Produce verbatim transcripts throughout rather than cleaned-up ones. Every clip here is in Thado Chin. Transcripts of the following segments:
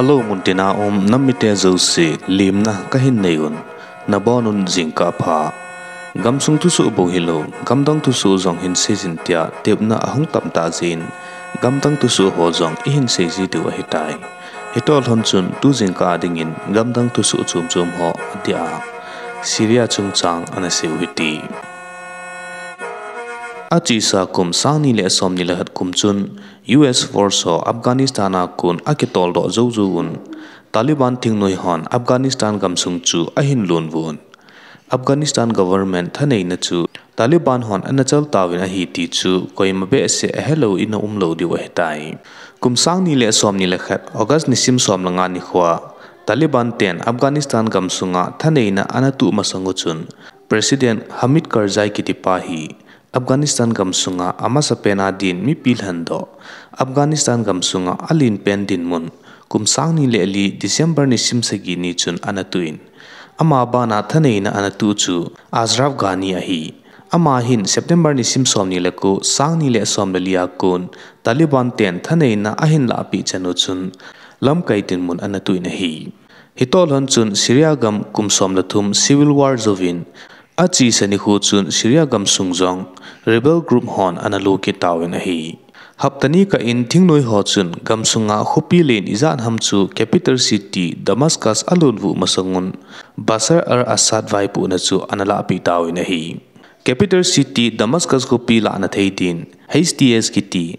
Hello, muntina um nam mite jouse, lemna kahin nei un, nabonun jingkah pha. Gamsung thusoh bou hilou, gamdang thusoh jong hin seijin tia tepna ahung tamtah jeh in, gamdang thusoh ho jong ihin seiji diu ahitai. Hitoh lhon chun tu jingkah dingin gamdang thusoh chomchom ho adia, Syria chungchang ana seiu hite. Achesa kum sang ni le som ni le khat kum chun U S force ho Afghanistan a kon akitoldoh joujou un, Taliban thingnoi hon Afghanistan gamsung chu ahin lonvu un. Afghanistan government thaneina chu Taliban hon ana chal tauvin ahi ti chu koima behseh ahelou in aumlou diu ahitai. Kum sang ni le som ni le khat August nisim som le nga nikhoa Taliban ten Afghanistan gamsunga thaneina ana tuh masang u chun President Hamid Karzai kitipa hi Afghanistan gamsunga amasapena din mipi lhendoh, Afghanistan gamsunga alenpen dinmun, kum sang ni le li December nisim sagi ni chun ana tuh in, ama bana thaneina ana tuh chu Ashraf Ghani ahi. Ama hin September nisim som ni le ko, sang ni le som le lia kon Taliban ten thaneina ahin lahpeh chan u chun lamkai dinmun ana tuh in ahi. Hitoh lhon chun Syria gam kum som le thum civil war jouvin, achesa nikho chun Syria gamsung jong rebel group hon ana lo kit tauvin ahi. Hapta ni kah in thingnoi ho chun gamsunga khopi len ijat ham chu capital city Damascus alonvu masang un Bashar al-Assad vaipohna chu ana lahpeh tauvin ahi. Capital city Damascus khopi lahna thei din H T S kiti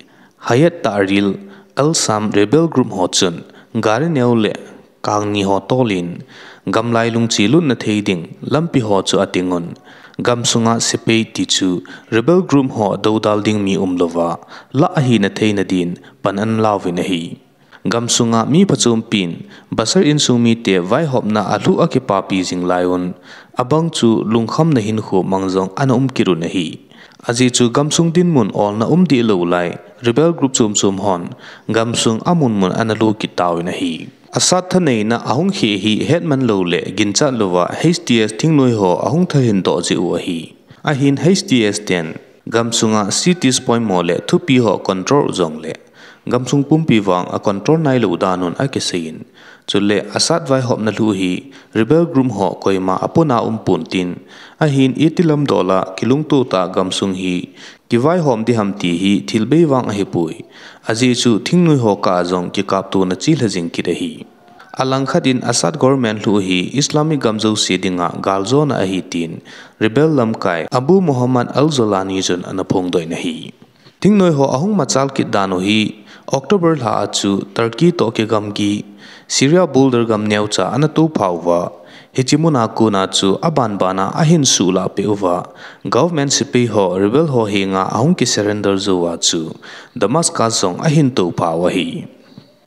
Hayat Tahrir al-Sham rebel group ho chun gari neo le kangni ho tolin gamlai lungche lutna thei ding lampi ho chu ating un, gamsunga sepai ti chu rebel group ho doudal ding mi umlouva, lah ahina theina din pan ana lauvin ahi. Gamsunga mi phachompin Bashar insung mite vaihopna alhuh akipapi jing lai un, abang chu lungkhamna hinkho mang jong ana um kit un ahi. Ajeh chu gamsung dinmun olna um deh lou lai, rebel group chom chom hon gamsung amun mun ana lo kit tauvin ahi. Assad thaneina ahung kheh hi hetman lou le ginchat louva H T S thingnoi ho ahung thalhin doh jeh u ahi. Ahin H T S ten gamsunga cities poimo le thupi ho control u jongle gamsung pumpi vang a control nailou dan un akiseiyin. Chule Assad vaihopna lhuh hi rebel group ho koima apona umpon tin, ahin iti lamdola kilungtoh tah gamsung hi kivaihom ding ham ti hi thil bei vang ahipoi. Ajeh chu thingnoi ho kah a jong kikaptona chelha jing kit ahi. Alangkhat in Assad government lhuh hi Islamic gam jouse dinga galjona ahi tin rebel lamkai Abu Muhammad al-Jolani chun ana phongdoh in ahi. Thingnoi ho ahung machal kit dan u hi October lha a chu Turkey toh kigamgi, Syria border gam neocha ana toupha uva, hiche muna kona chu abanbana ahin suhlahpeh uva, government sepai ho rebel ho henga ahung kisurrender jou a chu Damascus jong ahin toupha u ahi.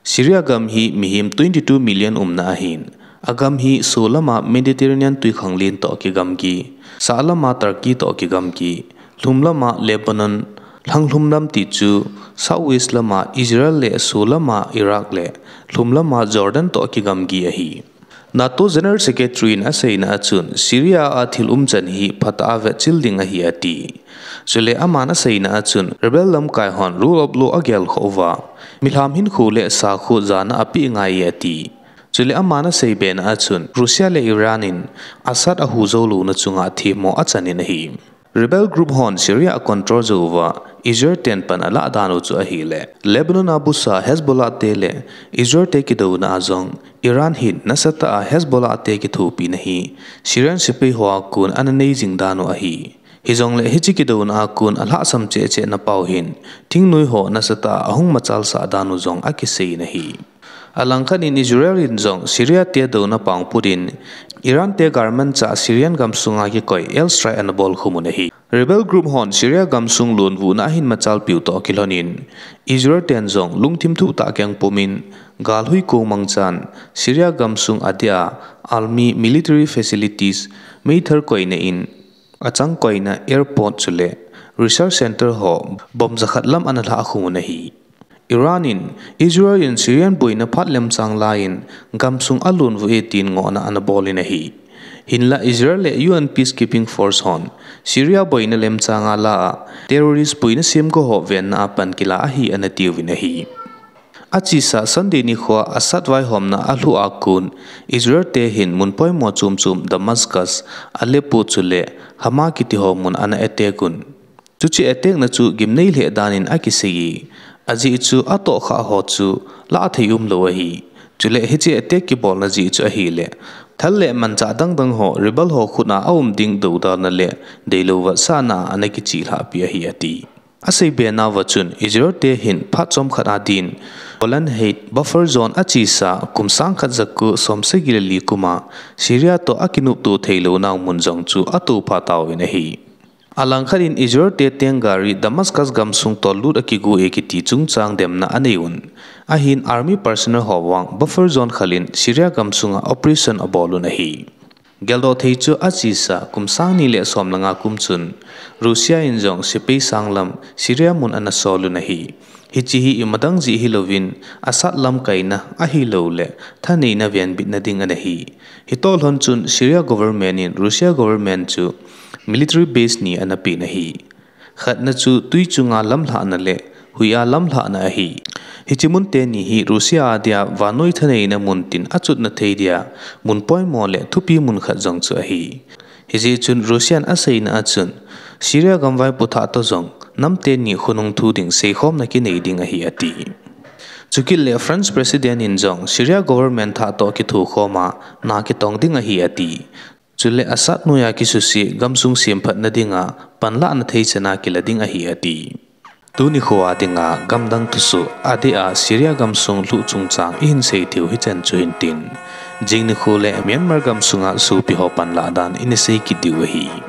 Syria gam hi mihem twenty two million umna ahin, agam hi solama Mediterranean twikhanglen toh kigamgi, sahlama Turkey toh kigamgi, lhumlama Lebanon, lhanglhum lam ti chu south west lama Israel le solama Iraq le lhumlama Jordan toh kigamgi ahi. NATO General Secretary in aseina a chun Syria a thil umchan hi phatah a vetchil ding ahi ati. Chule aman aseina a chun rebel lamkai hon rule of law agelkhoh uva, milham hinkho le sakho jana apeh ngai e ati. Chule aman aseibena a chun Russia le Iran in Assad ahu joulouna chunga themmo achan in ahi. Rebel group hon Syria a control jou uva Israel ten pan alah dan u chu ahile, Lebanon a busa Hezbollah te le Israel te kidouna a jong Iran hin nasatah a Hezbollah te kithopina hi Syrian sepai ho a kon ana nei jing dan u ahi. Hijongle hiche kidouna a kon alhahsam cheh cheh na pau hin thingnoi ho nasatah a ahung machalsah dan u jong akisei in ahi. Alangkhat in Israel in jong Syria te douna pang put in Iran te galmanchah Syrian gamsunga kikoi airstrike ana bolkhum un ahi. Rebel group hon Syria gamsung lonvuhna ahin machalpiu toh kilhon in Israel ten jong lungthim thuhtah keng pumin galhui kong mangchan Syria gamsung adeh a army military facilities, meithal koina in, achang koina airport chule research center ho bomb jakhat lam ana lhahkhum un ahi. Iran in Israel in Syrian boina phat lemchang laiyin gamsung alonvu e tin ngohna ana bol in ahi. Hinla Israel le U N peacekeeping force hon Syria boina lemchang a la a terrorist boina semgo ho venna a pan kila ahi ana tiuvin ahi. Achesa Sunday nikhoa Assad vaihomna alhuh a kon, Israel te hin mun poimo chom chom Damascus, Aleppo chule Hama kiti ho mun ana attack un. Chuche attack na chu gimnei lheh dan in akisei e, ajeh chu atohkhah ho chu lah thei umlou ahi. Chule hiche attack kibolna jeh chu ahile, thal le manchah dangdang ho rebel ho khut a aum ding doudalna le deilou vetsahna a ana kichehlhahpi ahi ati. Aseibe nauva chun Israel te hin phat chomkhat a din Golan Heights buffer zone achesa kum sangkhat jako somsagi le li kum a Syria toh akinopto theilou nau mun jong chu atoupha tauvin ahi. Alangkhat in Israel te tank gari Damascus gamsung tollut akigo e kiti chungchang demna anei un. Ahin army personnel ho vang buffer zone khal in Syria gamsunga operation abol un ahi. Geldoh thei chu achesa kum sang ni le som le nga kum chun Russia in jong sepai sanglam Syria mun ana sol un ahi. Hiche hi imadang jeh hilouvin Assad lamkaina ahilouleh thaneina venbitna ding ana hi. Hitoh lhon chun Syria government in Russia government chu military base ni ana pen ahi. Khatna chu twi chunga lamlhahna le huia lamlhahna ahi. Hiche mun teni hi Russia a dia vannoi thaneina mun tin achutna thei dia mun poimo le thupi mun khat jong chu ahi. Hijeh chun Russia in aseina a chun Syria gam vaipo thah toh jong nam teni khonung thu ding seikhomna kinei ding ahi ati. Chukit le France President in jong Syria government thah toh kithokhom a na kitong ding ahi ati. Chule Assad noiya kisuse gamsung semphatna dinga panlahna theichana kila ding ahi ati. Tuni khoa dinga gamdang thusoh adeh a Syria gamsung lhuh chungchang ihin sei theiu hichan chu hintin. Jing nikho le Myanmar gamsunga sopi ho panlah dan ina sei kit diu ahi.